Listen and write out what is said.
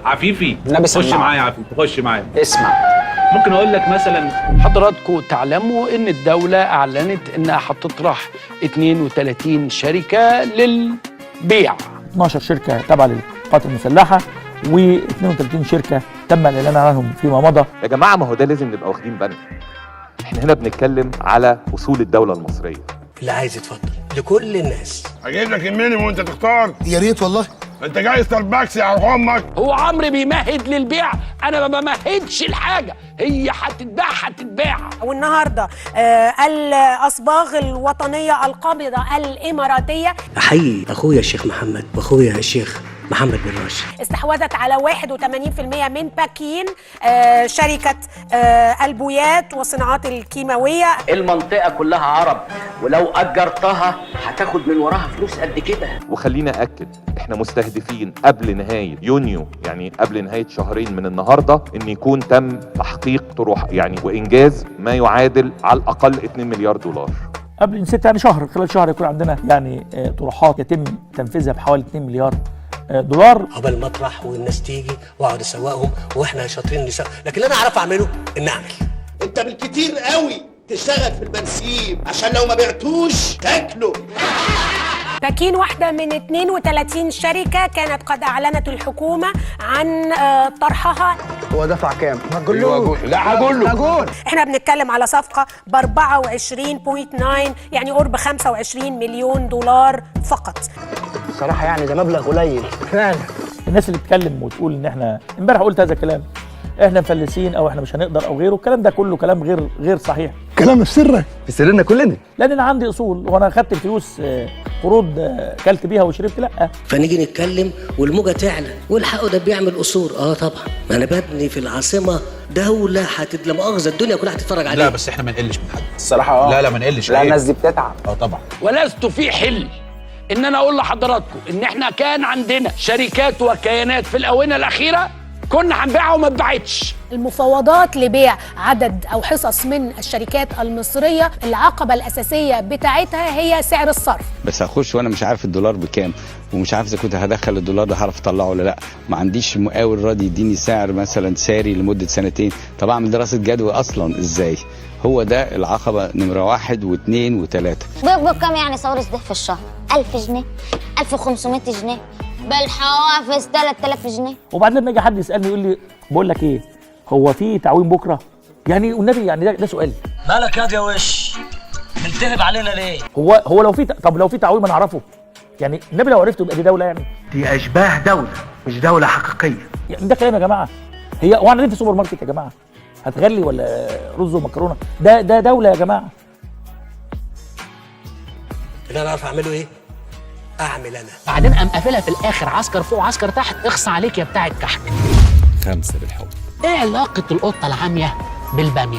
عفيفي، النبي خش سمعه. معايا يا عفيفي، خش معايا. اسمع. ممكن اقول لك مثلا حضراتكم تعلموا ان الدولة اعلنت انها هتطرح 32 شركة للبيع. 12 شركة تابعه للقوات المسلحة و32 شركة تم الاعلان عنهم فيما مضى. يا جماعه، ما هو ده لازم نبقى واخدين بالنا، احنا هنا بنتكلم على اصول الدولة المصريه. اللي عايز يتفضل لكل الناس. هجيب لك المنيو وانت تختار. يا ريت والله. انت جاي ستاربكس يا امك. هو عمرو بيمهد للبيع، انا ما بمهدش الحاجة، هي هتتباع هتتباع. والنهارده الاصباغ الوطنية القابضة الاماراتية احيي اخويا الشيخ محمد واخويا الشيخ محمد بن راشد. استحوذت على 81% من باكين، شركة البويات والصناعات الكيماويه. المنطقة كلها عرب، ولو أجرتها هتاخد من وراها فلوس قد كده. وخلينا اكد، احنا مستهدفين قبل نهاية يونيو، يعني قبل نهاية شهرين من النهارده، ان يكون تم تحقيق طروح يعني وانجاز ما يعادل على الاقل 2 مليار دولار. قبل نسيت يعني شهر، خلال شهر يكون عندنا يعني طروحات يتم تنفيذها بحوالي 2 مليار دولار. عقبال ما اطرح والناس تيجي واقعد اسوقهم، واحنا شاطرين نسوق، لكن اللي انا اعرف اعمله ان اعمل. انت بالكتير قوي تشتغل في البنسيم عشان لو ما بعتوش تاكله. باكين واحدة من 32 شركة كانت قد أعلنت الحكومة عن طرحها. هو دفع كام؟ ما تقولوش. لا هقول له. احنا بنتكلم على صفقة ب 24.9، يعني قرب 25 مليون دولار فقط. الصراحة يعني ده مبلغ قليل فعلا. الناس اللي بتتكلم وتقول ان احنا امبارح قلت هذا الكلام، احنا مفلسين او احنا مش هنقدر او غيره، الكلام ده كله كلام غير صحيح. كلام في سرك، في سرنا كلنا. لان انا عندي اصول، وانا خدت الفلوس قروض، كلت بيها وشربت؟ لا. فنيجي نتكلم والموجه تعلى، والحقوا ده بيعمل قصور. اه طبعا، ما انا ببني في العاصمة دولة لا مؤاخذة الدنيا كلها هتتفرج عليها. لا بس احنا ما نقلش من حد الصراحة اه. لا لا ما نقلش. لا عيب. الناس دي بتتعب. اه طبعا. ولست في حل ان انا اقول لحضراتكم ان احنا كان عندنا شركات وكيانات في الاونة الاخيرة كنا هنبيعها وما اتباعتش. المفاوضات لبيع عدد أو حصص من الشركات المصرية، العقبة الأساسية بتاعتها هي سعر الصرف. بس هخش وانا مش عارف الدولار بكام، ومش عارف اذا كنت هدخل الدولار ده هعرف اطلعه ولا لا، ما عنديش مقاول راضي يديني سعر مثلا ساري لمدة سنتين، طب اعمل دراسة جدوى اصلا ازاي؟ هو ده العقبة نمره 1 و2 و3. بيقبض كام يعني ساورس ده في الشهر؟ 1000 جنيه، 1500 جنيه، بالحوافز 3000 جنيه. وبعدين لما يجي حد يسالني يقول لي بقول لك ايه، هو في تعويم بكره؟ يعني والنبي يعني ده سؤال. مالك يا وش ملتهب علينا ليه؟ هو لو في، طب لو في تعويم انا اعرفه؟ يعني النبي لو عرفته يبقى دي دولة يعني؟ دي اشباه دولة مش دولة حقيقية. يعني ده كلام يا جماعة؟ هي واحنا قاعدين في سوبر ماركت يا جماعة هتغلي ولا رز ومكرونه؟ ده دولة يا جماعة. اللي انا اعرف اعمله ايه؟ اعمل انا. بعدين قام قافلها في الآخر، عسكر فوق وعسكر تحت، اخص عليك يا بتاع الكحك. 5 بالحب. ايه علاقة القطة العامية بالبامية؟